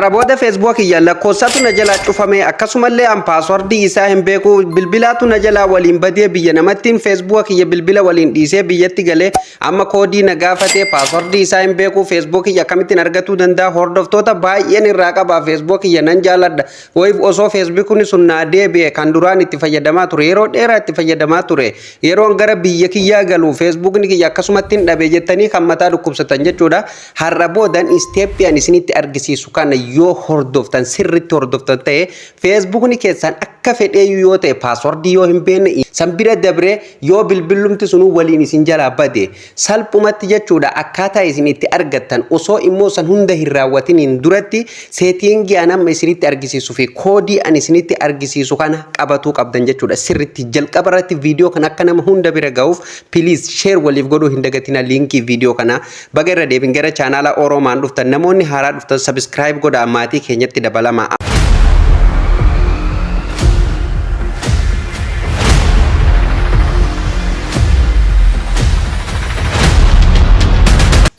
Kana booda Facebook kiyya lakkoofsatu na jalaa cufame, akkasumallee an passwordii isaa hin beeku, bilbilaatu na jalaa waliin badee, biyya namattiin Facebook kiyya bilbila waliin dhiisee biyyatti galee, amma koodii na gaafate, passwordii isaa hin beeku, Facebook kiyya akkamittiin argatuu danda'a? Hordoftoota baay'een irraa qaba, Facebook kiyya nan jaaladha, wayiif osoo Facebookni sun naa deebi'e, kan duraan itti fayyadamaa ture, yeroo dheeraa itti fayyadamaa ture, yeroon gara biyya kiyyaa galu Facebookni kiyya akkasumatti hin dhabe jettanii kan mataa dhukkubsatan jechuudha. Har'a boodan stepii ani isinitti argisiisu kana yoo hordoftan, sirritti hordoftan ta'e, Facebookni keessan akka fedheeyyuu yoo ta'e, passwordii yoo hin beekne, san bira dabree yoo bilbilumti sunuu waliin isin jalaa bade, salphumatti jechuudha akkaataa isin itti argattan. Osoo immoo san hunda hin raawwatiniin duratti settingii an amma isinitti argisiisuu fi koodii ani isinitti argisiisu kana qabatuu qabdan jechuudha. Sirritti jalqaba irratti viidiyoo kana akka nama hunda bira ga'uuf please share waliif godhuu hin dagatina linkii viidiyoo kana. Baga irra deebin gara chaanaala Oroomaan dhuftan. Namoonni haaraa dhuftan subscribe godhaa, maatii keenyatti dabalama.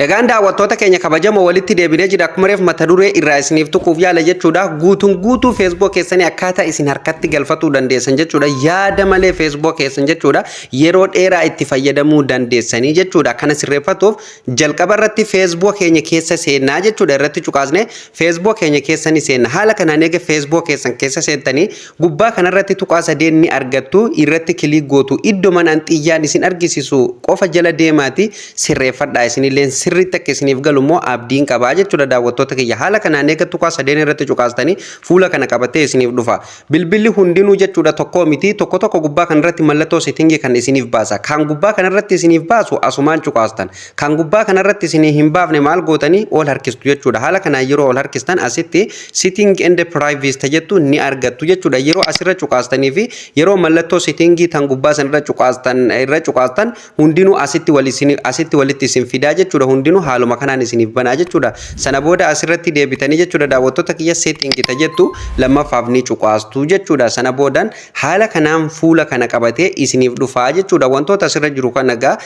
Egaan daawwattoota keenya kabajamoo, walitti deebinee jira. Akkuma reef mata duree irraa isiniif tuquuf yaala jechuudha. Guutuun guutuu Facebook keessanii akkaataa isin harkatti galfatuu dandeessan jechuudha. Yaada malee Facebook keessan jechuudha. Yeroo dheeraa itti fayyadamuu dandeessanii jechuudha. Kana sirreeffatuuf jalqaba irratti Facebook keenya keessa seennaa jechuudha. Irratti cuqaasnee Facebook keenya keessa ni seenna. Haala kanaan eega Facebook keessan keessa seentanii, gubbaa kanarratti tuqaa sadeen ni argattu. Irratti click gootu. Iddoo manaan xiyyaan isin argisiisu qofa jala deemaati sirreeffadhaa. Isinillee sirriitti akka isiniif galu immoo abdiin qabaa jechuudha, daawwattoota kiyya. Haala kanaan eega tuqaa sadeen irratti cuqaastanii, fuula kana qabatee isiniif dhufa. Bilbilli hundinuu jechuudha tokko miti. Tokko tokko gubbaa kanarratti mallattoo settingii kan isiniif baasa. Kan gubbaa kanarratti isiniif baasu asumaan cuqaastan. Kan gubbaa kanarratti isinii hin baafne maal gootanii? Ol harkistu jechuudha. Haala kanaan yeroo ol harkistan asitti setting and privacy tajettu ni argattu jechuudha. Yeroo asirra cuqaastanii fi yeroo mallattoo settingii tan gubbaa sanirra cuqaastan irra cuqaastan, hundinuu asitti wal isin asitti walitti isin fidaa jechuudha. Hundinuu haaluma kanaan isiniif banaa jechuudha. Sana booda asirratti deebitanii jechuudha, daawwattoota kiyya, setting tajettu lammaffaaf ni cuqaastu jechuudha. Sana boodan haala kanaan fuula kana qabatee isiniif dhufaa jechuudha. Wantoota asirra jiru kana egaa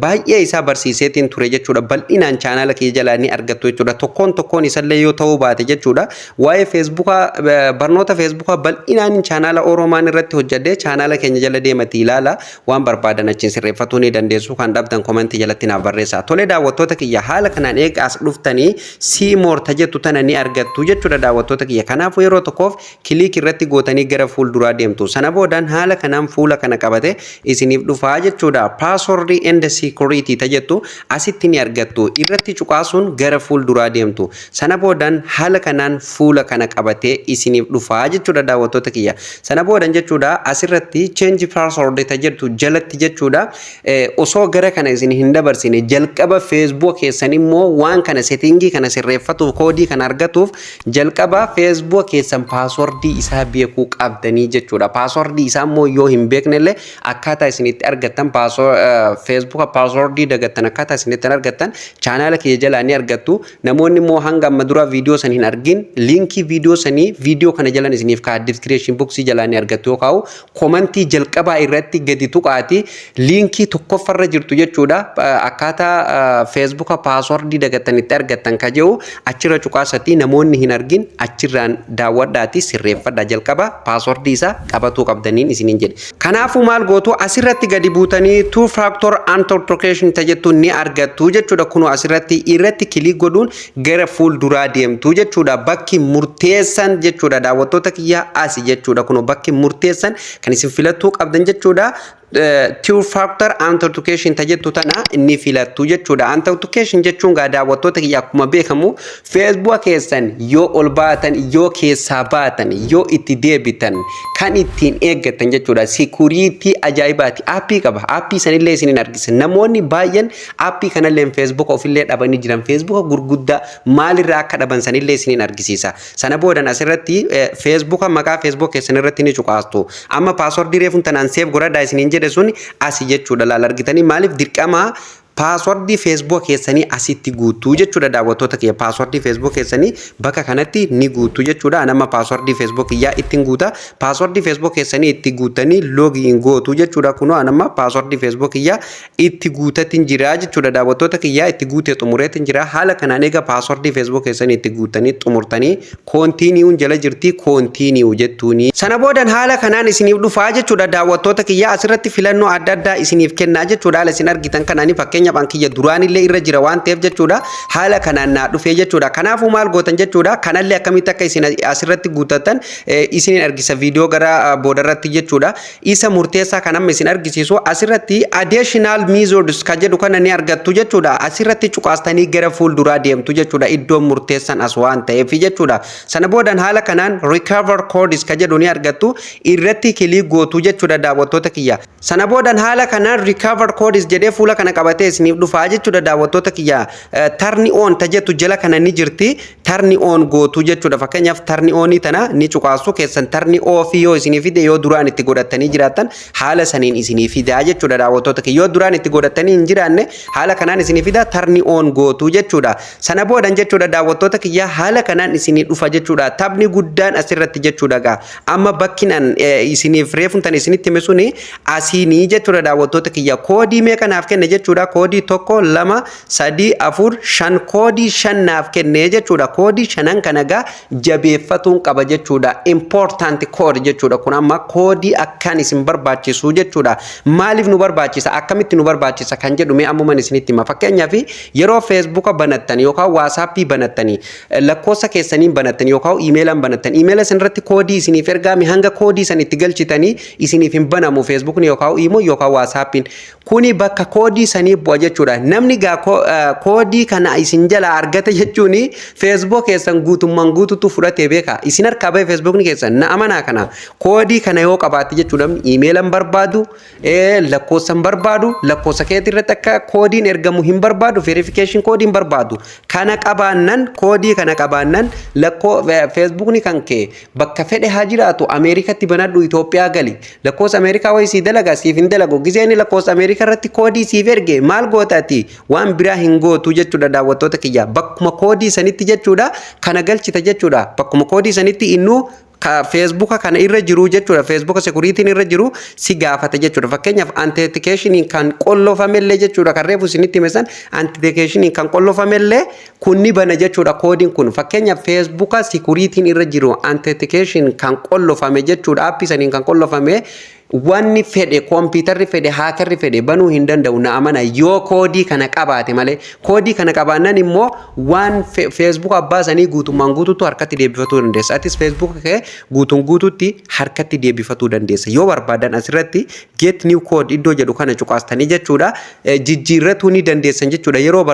baay'ee isaa barsiiseetiin ture jechuudha. Bal'inaan chaanaala kiyya jalaa ni argattu jechuudha. Tokkoon tokkoon isallee yoo ta'uu baate jechuudha. Waa'ee Facebookaa, barnoota Facebookaa bal'inaan chaanaala Oroomaan irratti hojjedhee, chaanaala keenya jala deemati ilaala. Waan barbaadan achiin sirreeffatuu ni dandeessu. Kan dhabdan commentii jalatti naaf barreessaa. Tole daawwattoota kiyya, haala kanaan eega as dhuftanii see more tajettu tana ni argattu jechuudha, daawwattoota kiyya. Kanaafuu yeroo tokkoof click irratti gootanii gara fuulduraa deemtu. Sana boodaan haala kanaan fuula kana qabate isiniif dhufaa jechuudha. Password and security tajettu asitti ni argattu. Irratti cuqaasuun gara fuulduraa deemtu. Sana boodaan haala kanaan fuula kana qabatee isiniif dhufaa jechuudha, daawwattoota kiyya. Sana boodan jechuudha asirratti change password tajettu jalatti jechuudha, osoo gara kana isin hin dabarsine jalqaba Facebook keessan immoo waan kana settingii kana sirreeffatuuf, koodii kana argatuuf, jalqaba Facebook keessan passwordii isaa beekuu qabdanii jechuudha. Passwordii isaa immoo yoo hin beeknellee, akkaataa isin itti argattan, Facebook passwordii dagattan akkaataa isin itti argattan chaanaala kiyya jalaa ni argattu. Namoonni immoo hanga amma dura viidiyoo san hin argin, linkii viidiyoo sanii viidiyoo kana jalan isiniif ka'a, description boxii jalaa ni argattu, yookaan commentii jalqabaa irratti gadi tuqaati linkii tokkoffarra jirtu jechuudha. Akkaataa Facebook passwordii dagattan itti argattan ka jiru achirra cuqaasatti namoonni hin argin achirraan daawwadhaati sirreeffadha. Jalqaba passwordii isaa qabatuu qabdaniin isiniin jedhe. Kanaafuu maal gootu? Asirratti gadi buutanii two factor authentication tajettu ni argattu jechuudha. Kunoo asirratti irratti click godhuun gara fuulduraa deemtu jechuudha. Bakki murteessan jechuudha, daawwattoota kiyyaa, asi jechuudha. Kunoo bakki murteessan kan isin filattuu qabdan jechuudha. Two factor authentication tajettu tana ni filattu jechuudha. Authentication jechuun gaa, daawwattoota kiyya, akkuma beekamu Facebook keessan yoo ol baatan, yoo keessaa baatan, yoo itti deebitan kan ittiin eeggattan jechuudha. Security ajaa'ibaati. Appii qaba. Appii sanillee isin hin argisa. Namoonni baay'een appii kanallee Facebook ofillee dhabanii jiran. Facebook gurguddaa maalirraa akka dhaban sanillee isin hin argisiisa. Sana boodan asirratti Facebook, maqaa Facebook keessan irratti ni cuqaastu. Amma passwordii reefuun tanaan save godhadhaa isiniin jedhe sun asi jechuudha. Laal, argitanii? Maaliif dirqama Passwordii Facebook keessanii asitti guutuu jechuudha, daawwattoota kiyya. Passwordii Facebook keessanii bakka kanatti ni guutuu jechuudha. Nama passwordii Facebook kiyyaa ittiin guuta. Passwordii Facebook keessanii itti guutanii login gootu jechuudha. Kunoo anamma passwordii Facebook kiyyaa itti guutatiin jira jechuudha, daawwattoota kiyyaa. Itti guutee xumureetiin jira. Haala kanaan egaa passwordii Facebook keessanii itti guutanii xumurtanii, continueun jala jirti, continue jettuuni. Sana boodan haala kanaan isiniif dhufaa jechuudha, daawwattoota kiyyaa. Asirratti filannoo adda addaa isiniif kennaa jechuudha. Haala isin argitan kanaanii, fakkeenyaaf an kiyya duraanillee irra jira waan ta'eef jechuudha, haala kanaan naa dhufee jechuudha. Kanaafuu maal gootan jechuudha? Kanallee akkamitti akka isin asirratti guutattan isiniin argisa viidiyoo gara boodarratti jechuudha. Isa murteessaa kan amma isin argisiisu, asirratti "additional methods" kan jedhu kana ni argattu jechuudha. Asirratti cuqaastanii gara fuulduraa deemtu jechuudha. Iddoon murteessan as waan ta'eef jechuudha. Sana boodan haala kanaan "recover codes" kan jedhu ni argattu, irratti click gootu jechuudha, daawwattoota kiyya. Sana boodan haala kanaan "recover codes" jedhee fuula kana qabatee isiniif dhufaa jechuudha, daawwattoota kiyya. "Turn on" ta jettu jala kana ni jirti. Turn on gootu jechuudha. Fakkeenyaaf turn onii tana ni cuqaasu keessan. Turn off yoo isinii fide, yoo duraan itti godhattanii jiraattan, haala saniin isinii fidaa jechuudha, daawwattoota kiyya. Yoo duraan itti godhattanii hin jiraanne, haala kanaan isinii fida, turn on gootu jechuudha. Sana boodan jechuudha, daawwattoota kiyya, haala kanaan isinii dhufa jechuudha. Taphni guddaan asirratti jechuudha gaa. Amma bakki an isiniif reefuntan isinitti hime suni asiinii jechuudha, daawwattoota kiyya. Koodii meeqa naaf kenne jechuudha? Koodii tokko, lama, sadii, afur, shan, koodii shan naaf kenne jechuudha. Koodii shanan kana gaa jabeeffatuun qaba jechuudha. Important code jechuudha. Kun amma koodii akkaan isin barbaachisu jechuudha. Maaliif nu barbaachisa? Akkamitti nu barbaachisa kan jedhu mee ammuman isinitti hima. Fakkeenyaaf yeroo Facebooka banattan yookaan WhatsAppii banattanii, lakkoofsa keessaniin banattan yookaan iimeelaan banattan, iimeela isin irratti koodii isiniif ergaame hanga koodii san itti galchitanii isiniif hin banamu Facebookni yookaan imo yookaan WhatsAppiin. Kuni bakka koodii sanii bu'a jechuudha. Namni gaa koodii kana isin jalaa argate jechuun Facebook keessan guutummaan guututu fudhatee beeka. Isin harkaa bahe Facebookni keessan, na amanaa kana. Koodii kana yoo qabaatte jechuudha, iimeelan barbaadu, lakkoofsan barbaadu, lakkoofsa keetii irratti akka koodiin ergamu hin barbaadu, verification koodii hin barbaadu. Kana qabaannan, koodii kana qabaannan, lakkoo Facebookni kan kee bakka fedhe haa jiraatu, Ameerikatti banadhu, Itoophiyaa gali. Lakkoofsa Ameerikaa wayii sii dalaga, siif hin dalagu. Gizeen lakkoofsa Ameerikaa irratti koodii siif erge maal gootaati? Waan biraa hin gootu jechuudha, daawwattoota kiyya. Bakkuma koodii sanitti jechuudha kana galchita jechuudha. Bakkuma koodii sanitti innuu ka Facebooka kana irra jiru jechuudha. Facebooka securityn irra jiru si gaafata jechuudha. Fakkeenyaaf authentication kan qollofamellee jechuudha. Kan reefu isinitti hime san, authentication kan qollofamellee kun ni bana jechuudha koodiin kun. Fakkeenyaaf Facebooka securityn irra jiru authentication kan qollofame jechuudha. Appii saniin kan qollofame, wanni fedhe, kompiitarri fedhe, hackerri fedhe banuu hin danda'u, na amana, yoo koodii kana qabaate malee. Koodii kana qabaannan immoo waan Facebook abbaa sanii guutummaan guutuutti harkatti deebifatuu dandeessa. Atis Facebook kee guutuun guutuutti harkatti deebifatuu dandeessa. Yoo barbaadan asirratti "get new code" iddoo jedhu kana cuqaastanii jechuudha jijjiirratuu ni dandeessan jechuudha. Yeroo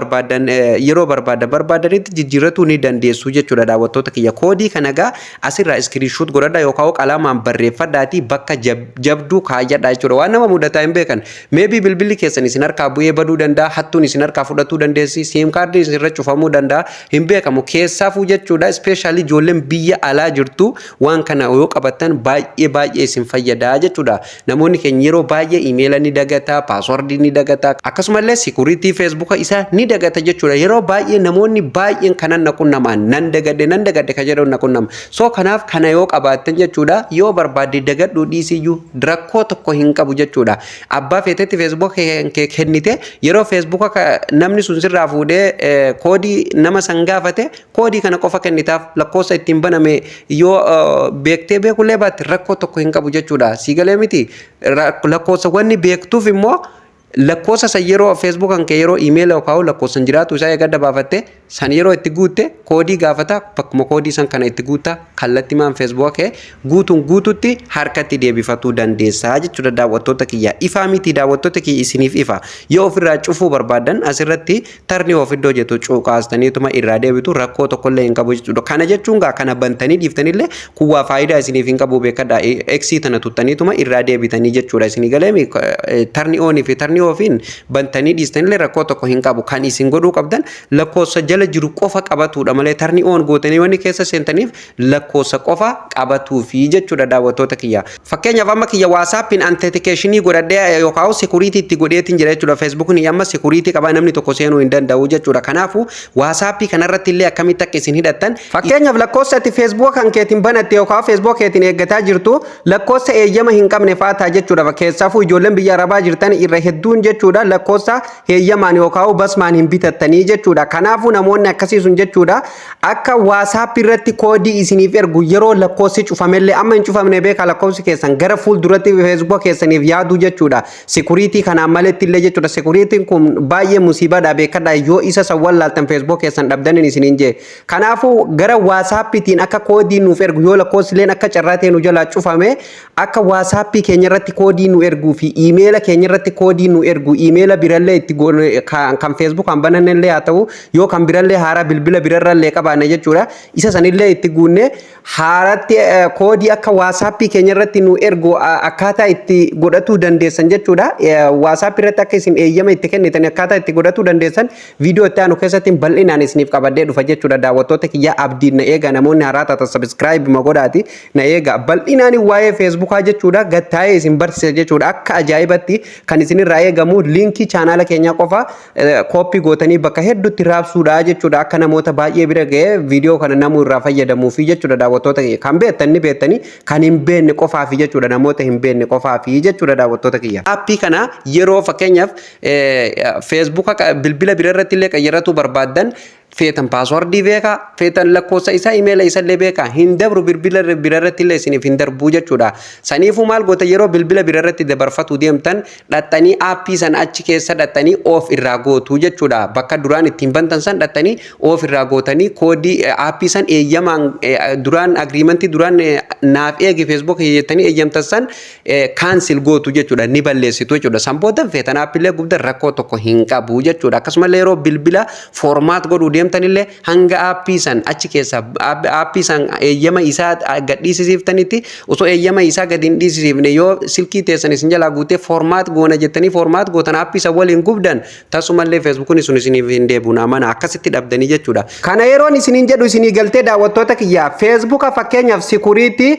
barbaadan barbaadanitti jijjiirratuu ni dandeessu jechuudha, daawwattoota kiyya. Koodii kana gaa asirraa screenshot godhadha yookaan qalamaan barreeffadhaatii bakka jabduu kaayyadha jechuudha. Waan nama mudataa hin beekan. Maybe bilbilli keessan isin harkaa bu'ee baduu danda'a, hattuun isin harkaa fudhatuu dandeessi, SIM cardiin isin irra cufamuu danda'a, hin beekamu. Keessaafuu jechuudha, especially ijoolleen biyya alaa jirtu waan kana yoo qabattan baay'ee baay'ee isin fayyadaa jechuudha. Namoonni keenya yeroo baay'ee iimeela ni dagata, passwordii ni dagata, akkasumallee security Facebooka isaa ni dagata jechuudha. Yeroo baay'ee namoonni baay'een kanan na qunnaman, nan dagadhe, nan dagadhe ka jedhamu na qunnama. So kanaaf kana yoo qabaattan jechuudha, yoo barbaadde dagadhuu dhiisiyyuu rakkoo tokko hin qabu jechuudha. Abbaa feetetti Facebook kee kennite, yeroo Facebook namni sun sirraa fuudhee koodii nama san gaafate, koodii kana qofa kennitaaf. Lakkoofsa ittiin baname yoo beektee beekullee baatte rakkoo tokko hin qabu jechuudha. Sii galee miti? Lakkoofsa wanni beektuuf immoo lakkoofsa san yeroo Facebook kan kee yeroo iimeela yookaan lakkoofsan jiraatu isaa eeggadda baafatte san yeroo itti guutte koodii gaafata. Bakkuma koodii san kana itti guutta, kallattimaan Facebook kee guutuun guututti harkatti deebifatuu dandeessaa jechuudha, daawwattoota kiyya. Ifaa miti, daawwattoota kiyya? Isiniif ifa. Yoo ofirraa cufuu barbaadan asirratti "turn off" iddoo jettu cuqaastaniituma irraa deebitu, rakkoo tokkollee hin qabu jechuudha. Kana jechuun gaa kana bantanii dhiiftanillee kuwaa faayidaa isiniif hin qabu, beekadha. Eksii tana tuttaniituma irraa deebitanii jechuudha. Isinii galeemi? Turn onii fi turn Turn offiin bantanii dhiistanillee rakkoo tokko hin qabu. Kan isin godhuu qabdan lakkoofsa jala jiru qofa qabatuudha malee turn on gootanii wanni keessa seentaniif lakkoofsa qofa qabatuufi jechuudha, daawwattoota kiyya. Fakkeenyaaf, amma kiyya WhatsAppiin authenticationii godhadhee yookaan security itti godheetiin jira jechuudha. Facebookni amma security qabaa, namni tokko seenuu hin danda'u jechuudha. Kanaafuu WhatsAppii kanarratti illee akkamitti akka isin hidhattan, fakkeenyaaf lakkoofsa ati Facebook kan keetiin banatte yookaan Facebook keetiin eeggataa jirtu lakkoofsa eeyyama hin qabne fa'aa jechuudha. Keessaafuu ijoolleen biyya Arabaa jirtan irra hedduun jechuudha, lakkoofsa heeyyamaan yookaan basmaan hin bitattanii jechuudha. Kanaafuu namoonni akkasii sun jechuudha, akka WhatsApp irratti koodii isiniif ergu yeroo lakkoofsi cufamellee, amma hin cufamne beeka, lakkoofsi keessan gara fuulduratti Facebook keessaniif yaaduu jechuudha. Security kanaan maletti illee jechuudha. Securityn kun baay'ee musiibaadha, beekadha. Yoo isa san wallaaltan Facebook keessan dhabdaniin isiniin jee. Kanaafuu gara WhatsAppiitiin akka koodii nuuf ergu, yoo lakkoofsileen akka carraa ta'e nu jalaa cufame, akka WhatsAppii keenya irratti koodii nu erguu fi iimeela keenya irratti koodii nu ergu, iimeela birallee itti kan Facebook kan banannellee haa ta'u, yoo kan birallee haaraa bilbila birarrallee qabaanne jechuudha. Isa sanillee itti guunne haaratti koodii akka WhatsAppii keenya irratti nu ergu akkaataa itti godhatuu dandeessan jechuudha. WhatsAppii irratti akka isin eeyyama itti kennitan akkaataa itti godhatuu dandeessan viidiyoo itti aanu keessatti bal'inaan isiniif qabadhee dhufa jechuudha. Daawwattoota kiyya, abdiin na eega. Namoonni haaraa taatan subscribe ma godhaati na eega. Bal'inaan waa'ee Facebookaa jechuudha gattaa'ee isin barsiisa jechuudha. Akka ajaa'ibatti kan isinirraa eegamu linkii chaanaala keenyaa qofa copy gootanii bakka hedduutti raabsuudha jechuudha. Akka namoota baay'ee bira ga'ee viidiyoo kana namuu irraa fayyadamuufi jechuudha. Daawwattoota kiyya, kan beektan ni beektanii, kan hin beekne qofaafi jechuudha, namoota hin beekne qofaafi jechuudha, daawwattoota kiyya. Aappii kana yeroo fakkeenyaaf Facebooka bilbila bira irratti illee qayyaratuu barbaaddan, feetan passwordii beekaa, feetan lakkoofsa isaa, imeela isallee beekaa, hin dabru, bilbila birarratti illee isiniif hin darbuu jechuudha. Saniifuu maal goota? Yeroo bilbila birarratti dabarfatu deemtan dhaxxanii aappii san achi keessa dhaxxanii off irraa gootu jechuudha. Bakka duraan ittiin bantan san dhaxxanii off irraa gootanii koodii aappii san eeyyamaan duraan agreementii duraan naaf eegi Facebook jettanii eeyyamtan san cancel gootu jechuudha, ni balleessitu jechuudha. San booda feetan aappiilee gubdan rakkoo tokko hin qabu jechuudha. Akkasumallee yeroo bilbila format godhuu deemtanillee hanga aappii san achi keessa aappii san eeyyama isaa gadhiisisiiftanitti, osoo eeyyama isaa gadi hin dhiisisiifne yoo silkii teessan isin jalaa guutee format goona jettanii format gootan, aappii san waliin gubdan, tasumallee Facebookni sun isiniif hin deebi'u, mana akkasitti dhabdanii jechuudha. Kana yeroon isiniin jedhu isinii galtee, daawwattoota kiyyaa? Facebooka fakkeenyaaf security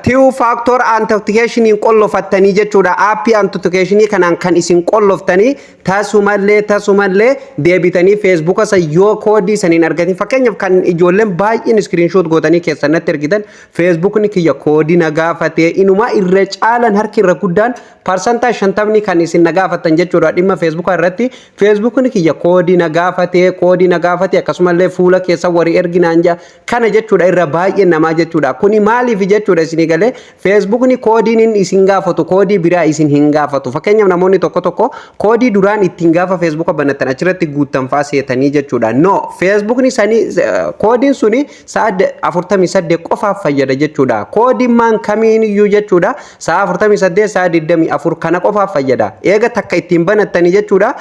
two factor authentication qollofattanii jechuudha. Aappii authentication kanaan kan isin qolloftanii tasumallee deebitanii Facebooka san yoo koodii saniin argatin, fakkeenyaaf kan ijoolleen baay'een screenshot gootanii keessan natti ergitan, Facebookni kiyya koodii na gaafatee, inumaa irra caalan harki irra guddaan 50% kan isin na gaafattan jechuudha, dhimma Facebooka irratti Facebookni kiyya koodii na gaafatee, koodii na gaafatee, akkasumallee fuula keessa warii erginaan jaa kana jechuudha irra baay'een namaa jechuudha. Kuni maaliif jechuudha isinii galee? Facebookni koodiin inni isin gaafatu koodii biraa isin hin gaafatu. Fakkeenyaaf, namoonni tokko tokko koodii duraan ittiin gaafa Facebooka banattan achirratti guuttan fa'aa seetanii jechuudha. No, Facebookni sanii koodiin suni sa'a 48 qofaaf fayyada jechuudha. Koodiin maan kamiin iyyuu jechuudha, sa'a 48, sa'a 24 kana qofaaf fayyada. Eega takka ittiin banattanii jechuudha,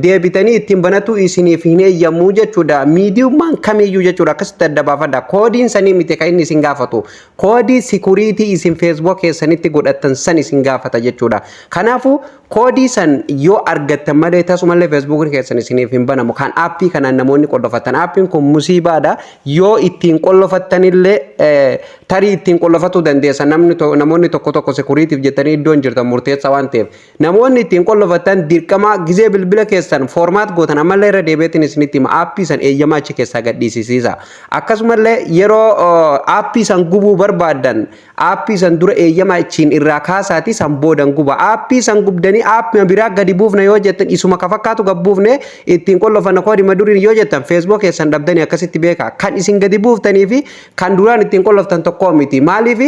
deebitanii ittiin banatu isiniif hin eeyyamuu jechuudha. Miidiyummaan kamiyyuu jechuudha, akkasitti adda baafadha. Koodiin sanii miti kan inni isin gaafatu. Koodii security isin Facebook keessanitti godhattan san isin gaafata jechuudha. Kanaafuu koodii san yoo argattan malee tasumallee Facebookni keessan isiniif hin banamu. Kan aappii kanaan namoonni qollofatan. Aappiin kun musiibaadha. Yoo ittiin qollofattanillee tarii ittiin qollofatuu dandeessa. Namni namoonni tokko tokko securityiif jettanii iddoon jirtan murteessaa waan ta'eef. Namoonni ittiin qollofatan dirqama gizee bilbila keessan format gootan, ammallee irra deebi'eetiin isinitti hima, aappii san eeyyamaa achi keessaa gadhiisisiisa. Akkasumallee yeroo aappii san gubuu barbaaddan aappii san dura eeyyama achiin irraa kaasaati san boodan guba. Aappii san gubdanii aappii biraa gadi buufna yoo jettan, isuma ka fakkaatu gad buufne ittiin qollofanna koodima duriin yoo jettan, Facebook keessan dhabdanii, akkasitti beeka. Kan isin gadi buuftanii fi kan duraan ittiin qolloftan tokkoo miti. Maaliif?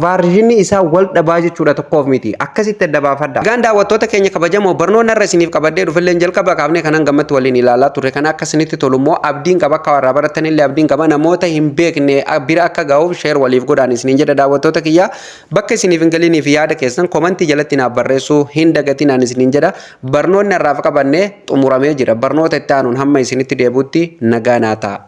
Versionni isaa wal dhabaa jechuudha, tokkoof miti. Akkasitti adda baafadha. Egaan daawwattoota keenya kabajamoo, barnoonni irra isiniif qabadhee dhufillee jalqaba kaafnee kanan gammatti waliin ilaalaa turre kana akka isinitti tolu immoo abdiin qaba. Akka warraa barattanillee abdiin qaba. Namoota hin beekne bira akka ga'uuf share waliif godhaan isiniin jedha, daawwattoota kiyya. Bakka isiniif hin galinii fi yaada keessan commentii jalatti naaf barreessuu hin dagatinaan isiniin jedha. Barnoonni har'aaf qabanne xumuramee jira. Barnoota itti aanuun hamma isinitti deebi'utti nagaa naa ta'a.